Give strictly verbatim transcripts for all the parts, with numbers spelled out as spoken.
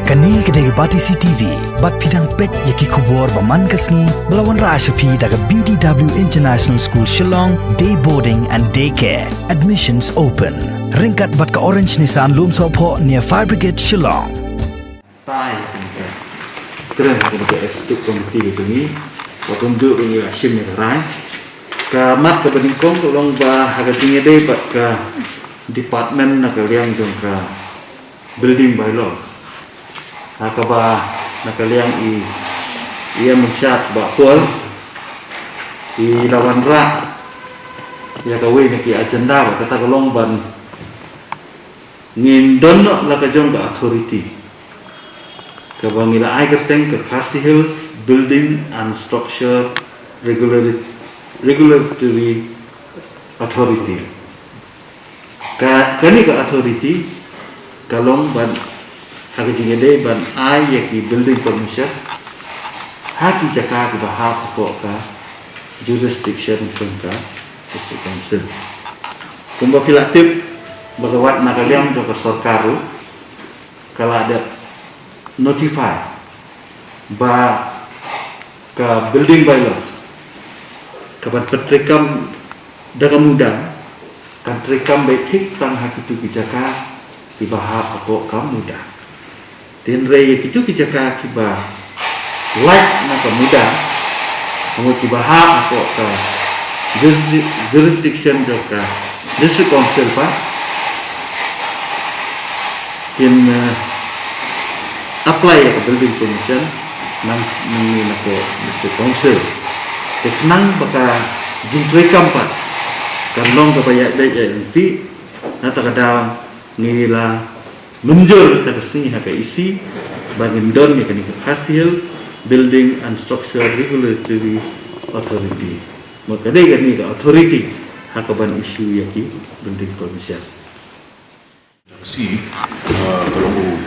Kane ka dei ka Batesi T V, bad phi dang peit ïa ki khubor ba man ka sngi, ba la wanrah sha phi da ka B D W International School Shillong, Day Boarding and Day Care. Admissions open. Ryngkat bad ka Orange Nissan Lumsohphoh near Fire Brigade Shillong. Tai ka kren ka executive committee ka jong ngi, wat ym duh ba ngi la shim ïa ka rai. Ka mat kaba nyngkong ka long ba ha ka jingïadei bad ka department na ka liang jong ka building bylaws, ha kaba na ka liang i, i em in charge Bah Paul i la wanrah ïa kawei na ki agenda, ba kata ka long ban ngin don noh la ka jong ka authority kaba ngi la ai kyrteng ka Khasi Hills Building and Structure Regulatory, Regulatory Authority. Ka, kane ka authority ka long ban, ha ka jingïadei ban ai ïa ki building permission ha ki jaka kiba hap hapoh ka jurisdiction jong ka District Council. Kumba phi la tip ba ka wat na ka liang jong ka sorkar ruh ka la dep notify ba ka building bylaws kaban pyntreikam da ka MUDA kan treikam beit thik tang ha kitu ki jaka kiba hap hapoh ka MUDA. Hynrei ïa kitu ki jaka kiba lait na ka MUDA, ka mut kiba hap hapoh ka jurisdi-, jurisdiction jong ka District Council pat, kin, eh, apply ïa ka building permission nang, nangne na ka District Council. Te khnang ba ka jingtreikam pat kan long kaba ïaid beit ïaid ryntih, na kata ka daw ngi la mynjur kata ka sngi ha ka E C ba ngin don ïa kane ka Khasi Hill Building and Structure Regulatory Authority. Mut ka dei kane ka authority ha kaban issue ïa ki building permission. Ka C, uh, ka long u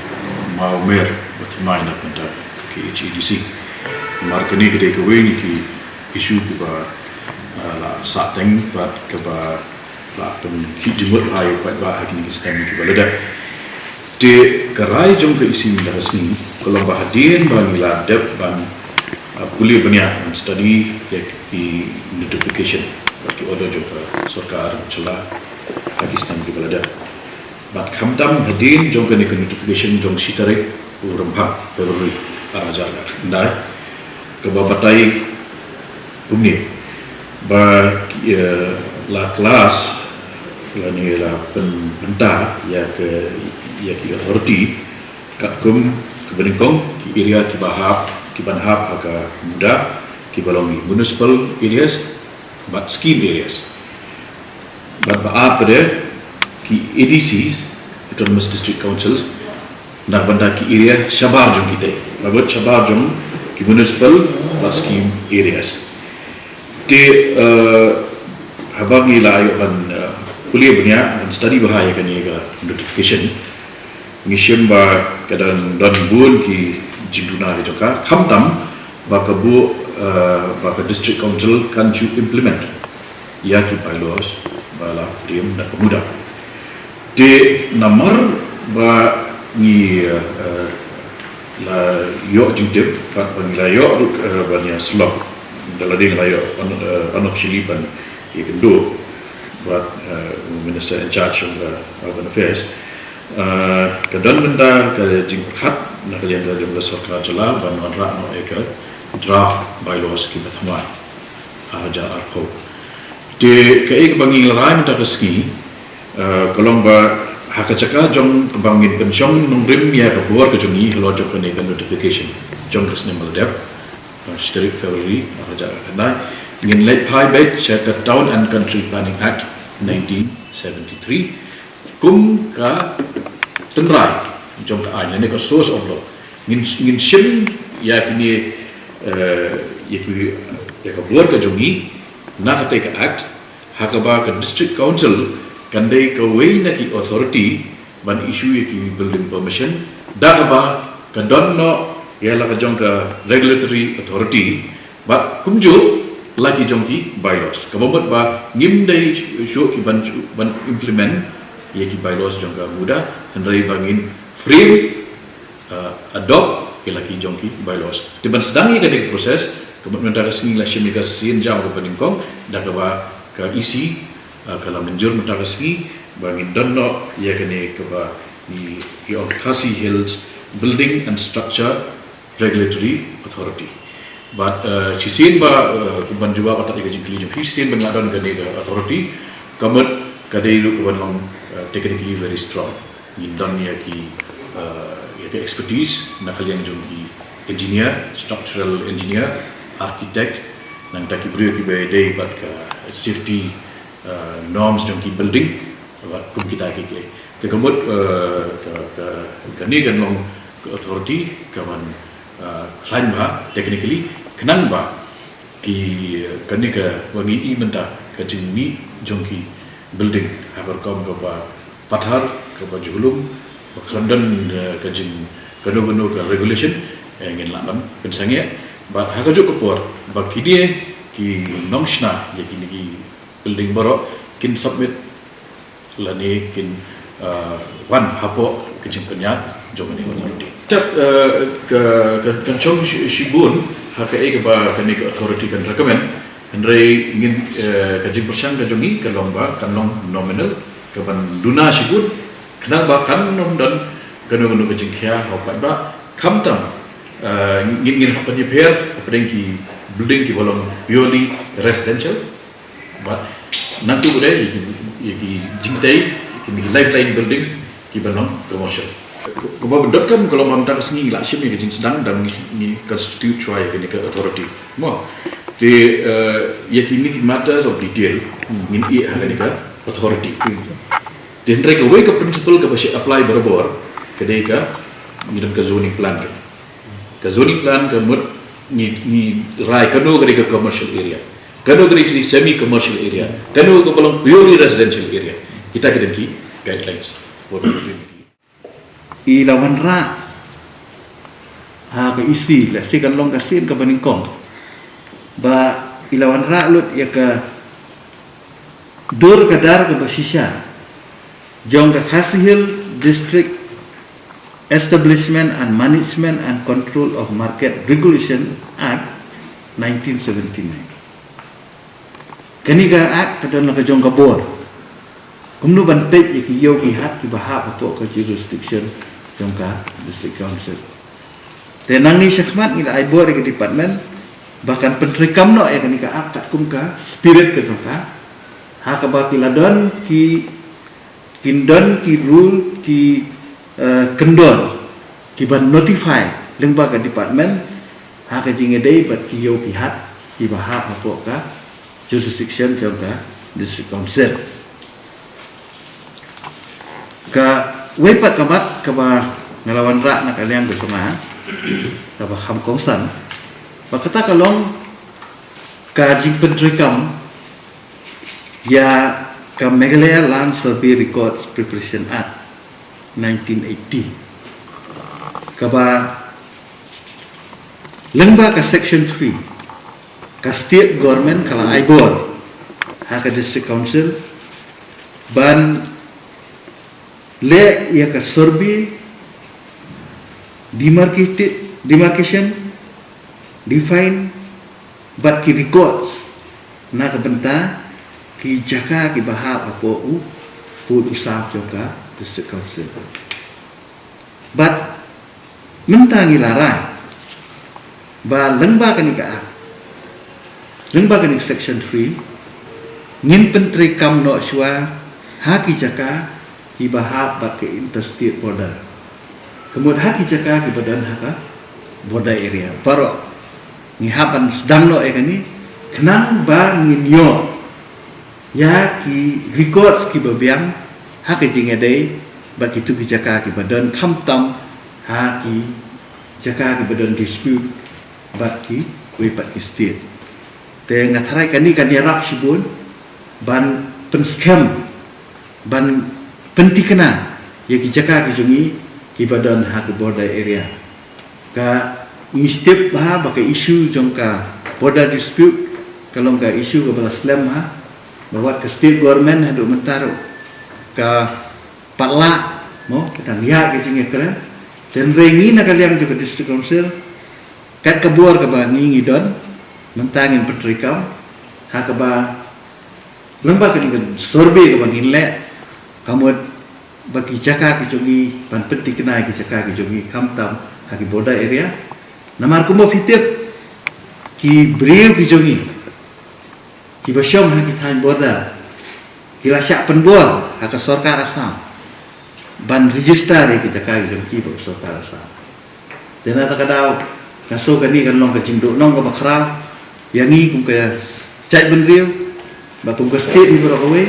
Mawmer, ba thymmai na ka bynta K H A D C. Namar kane ka dei kawei na ki issue kiba, uh, la sah teng bad kaba la pynkhih jingmut ha u paidbah ha kine ki snem kiba la dep. Te ka rai jong ka E C mynta ka sngi ka long ba hadien ba ngi la dep ban, uh, pule bniah, ban study ïa ki notification bad ki order jong ka sorkar jylla ha ki snem kiba la dep. Bad khamtam hadien jong kane ka notification jong shi tarik u Rymphang February ar hajar khyndai, kaba batai kumne ba ki, eh, la class lane la pyn-, pynbynta ïa ka, ïa ki authority katkum kaba nyngkong ki area kiba hap, kiban hap ha ka MUDA, kiba long ki municipal areas bad scheme areas. Bad ba ar pat de ki A D Cs, Autonomous District Councils, na ka bynta ki area shabar jong kita. Bad shabar jong ki municipal bad scheme areas. Te, eh, haba ngi la ïoh ban, eh, pule bniah, ban study bha ïa kane ka notification, ngi shem ba ka dang don bun ki jingduna ki jong ka, khamtam ba ka bu, eh, ba ka District Council kan shu implement ïa ki bylaws ba la frame da ka MUDA. Te namar ba ngi, eh, la ïoh jingtip, bad ba ngi la ïoh ruh, eh, ban ïa shlok da lade ngi la ïoh un-, eh, unofficially ban ïakynduh bad, eh, Minister in charge of the Urban Affairs. Eh, ka don bynta ka jingpyrkhat na ka liang ka jong ka sorkar jylla ban wanrah noh ïa ka draft bylaws kiba thymmai ar hajar arphew. Te kaei kaba ngi la rai mynta ka sngi, eh, ka long ba ha ka jaka jong kaba ngin pynshong nongrim ïa ka bor ka jong ngi halor jong kane ka notification jong ka snem ba la dep, eh, shi tarik February ar hajar khyndai, ngin leit phai beit sha ka Town and Country Planning Act nineteen seventy-three kum ka tynrai jong ka aiñ, lane ka source of law. Ngin, ngin shim ïa kine, eh, ïa ki, ïa ka bor ka jong ngi na katei ka act, ha kaba ka District Council kan dei kawei na ki authority ban issue ïa ki building permission, da kaba ka don noh ïa la ka jong ka regulatory authority, bad kumjuh la ki jong ki bylaws. Kaba mut ba ngim dei shuh ki ban, ban implement ïa ki bylaws jong ka MUDA, hynrei ba ngin frame, uh, adopt ïa la ki jong ki bylaws. Te ban sdang ïa kane ka process, ka mut mynta ka sngi la shim ïa ka sien jam kaba nyngkong, da kaba ka E C, uh, ka la mynjur mynta ka sngi, ba ngin don noh ïa kane kaba ngi, ngi ong Khasi Hills Building and Structure Regulatory Authority. Bad, uh, shisien ba, uh, ban jubab pat ïa ka jingkylli jong phi, shisien ba ngi la don kane ka authority, ka mut ka dei ruh kaban long, uh, technically very strong. Ngin don ïa ki, uh, ïa ka expertise na ka liang jong ki engineer, structural engineer, architect, nangta ki briew kiba dei bad ka safety, uh, norms jong ki building, bad kum kita kiei kiei. Te ka mut, uh, ka, ka, kane kan long ka authority kaban, uh, khlaiñ bha technically, khnang ba ki, kane kaba ngi i mynta ka jingmih jong ki building ha ka rukom kaba pathar, kaba jhulum, ba khlem don, eh, ka jing kano kano ka regulation, eh, ngin lah ban pynsangeh. Bad ha kajuh ka por ba kine ki nongshna ïa kine ki building baroh kin submit lane kin, uh, wan hapoh ka jingpynïaid jong kane ka authority. Tep, uh, ka, ka, kan shong shi-, shibun ha kaei kaba kane ka authority kan recommend, hynrei ngin, uh, ka jingpyrshang ka jong ngi ka long ba kan long nominal, kaban duna shibun, khnang ba kan ym don kano kano ka jingkhia ha u paidbah, khamtam, uh, ngin, ngin hap ban ïapher hapdeng ki building kiba long purely residential. Bad nangtu ba dei ïa ki, ïa ki jingtei, ïa ki lifeline building kiba long commercial. Kaba donkam ka long ba mynta ka sngi la shim ïa ka jingsdang da ngi, ngi constitute shuwa ïa kane ka authority. Mo. Te, eh, ïa kine ki matters of detail ngin ïeh ha kane ka authority. Te hynrei kawei ka principle kaba shah apply barabor ka dei ka, ngi don ka zoning plan ka. Ka zoning plan ka mut ngi, ngi rai kano ka dei ka commercial area, kano ka dei semi commercial area, kano kaba long purely residential area. Kita ki don ki guidelines. I la wanrah ha ka E C, lehse kan long ka sien kaba nyngkong, ba i la wanrah lut ïa ka dur ka dar kaba shisha jong ka Khasi Hills District Establishment and Management and Control of Market Regulation Act nineteen seventy-nine. Kane ka act ka don la ka jong ka bor. Kumno ban peit ïa ki ïew ki hat kiba hap hapoh ka jurisdiction jong ka District Council. Te nangne shakhmat ngi la ai bor ïa ka department ba kan pyntreikam noh ïa kane ka act katkum ka spirit ka jong ka. Ha kaba ki la don ki, kin don ki rule, ki, eh, kyndon kiban notify lyngba ka department ha ka jingïadei bad ki ïew ki hat kiba hap hapoh ka jurisdiction jong ka District Council. Kawei pat ka mat kaba nga la wanrah na ka liang ka jong nga, kaba kham kongsan, ba kata ka long ka jingpyntreikam ïa ka Meghalaya Land Survey Records Preparation Act nineteen eighty, kaba lyngba ka section three, ka state government ka la ai bor ha ka District Council ban leh ïa ka survey, demarcated, demarcation, define bad ki records na ka bynta ki jaka kiba hap hapoh u pud u sap jong ka District Council. Bad mynta ngi la rai ba lyngba kane ka act, lyngba kane ka section three, ngin pyntreikam noh shuwa ha ki jaka kiba hap bad ka interstate border. Ka mut ha ki jaka kiba don ha ka border area baroh ngi hap ban sdang noh ïa kane, khnang ba ngin ïoh ïa ki records kiba biang ha ka jingïadei bad kitu ki jaka kiba don, khamtam ha ki jaka kiba don dispute bad kiwei pat ki state. Te nga tharai kane kan ïarap shibun ban pynskhem, ban pynthikna ïa ki jaka ki jong ngi kiba don ha ka border area. Ka ngi tip bha ba ka issue jong ka border dispute ka long ka issue kaba la slem bha, ba wat ka state government haduh mynta ruh ka pat lah, mo, ka dang ïa ka jingïakren. Te hynrei ngi na ka liang jong ka District Council, kat ka bor kaba ngi ngi don, mynta ngin pyntreikam ha kaba, lyngba kane ka survey kaba ngin leh, ka mut ba ki jaka ki jong ngi, ban pynthikna ïa ki jaka ki jong ngi, khamtam ha ki border area. Namar kumba phi tip, ki briew ki jong ngi kiba shong ha ki thaiñ border ki la shah pynbor ha ka sorkar Assam ban register ïa ki jaka ki jong ki bad ka sorkar Assam. Te na kata ka daw, nga sngew kane kan long ka jingduhnong kaba khraw ïa ngi kum ka jaitbynriew bad kum ka state hi baroh kawei,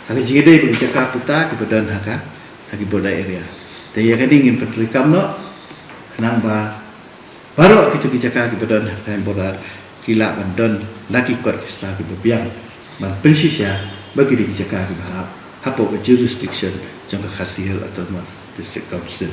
ha ka jingïadei bad ki jaka puta kiba don ha ka, ha ki border area. Te ïa kane ngin pyntreikam noh, khnang ba baroh kito ki jaka kiba don ha ka border ki lah ban don la ki kot ki sla kiba biang ban pynshisha ba ki dei ki jaka kiba hap hapoh ka jurisdiction jong ka Khasi Hills Autonomous District Council.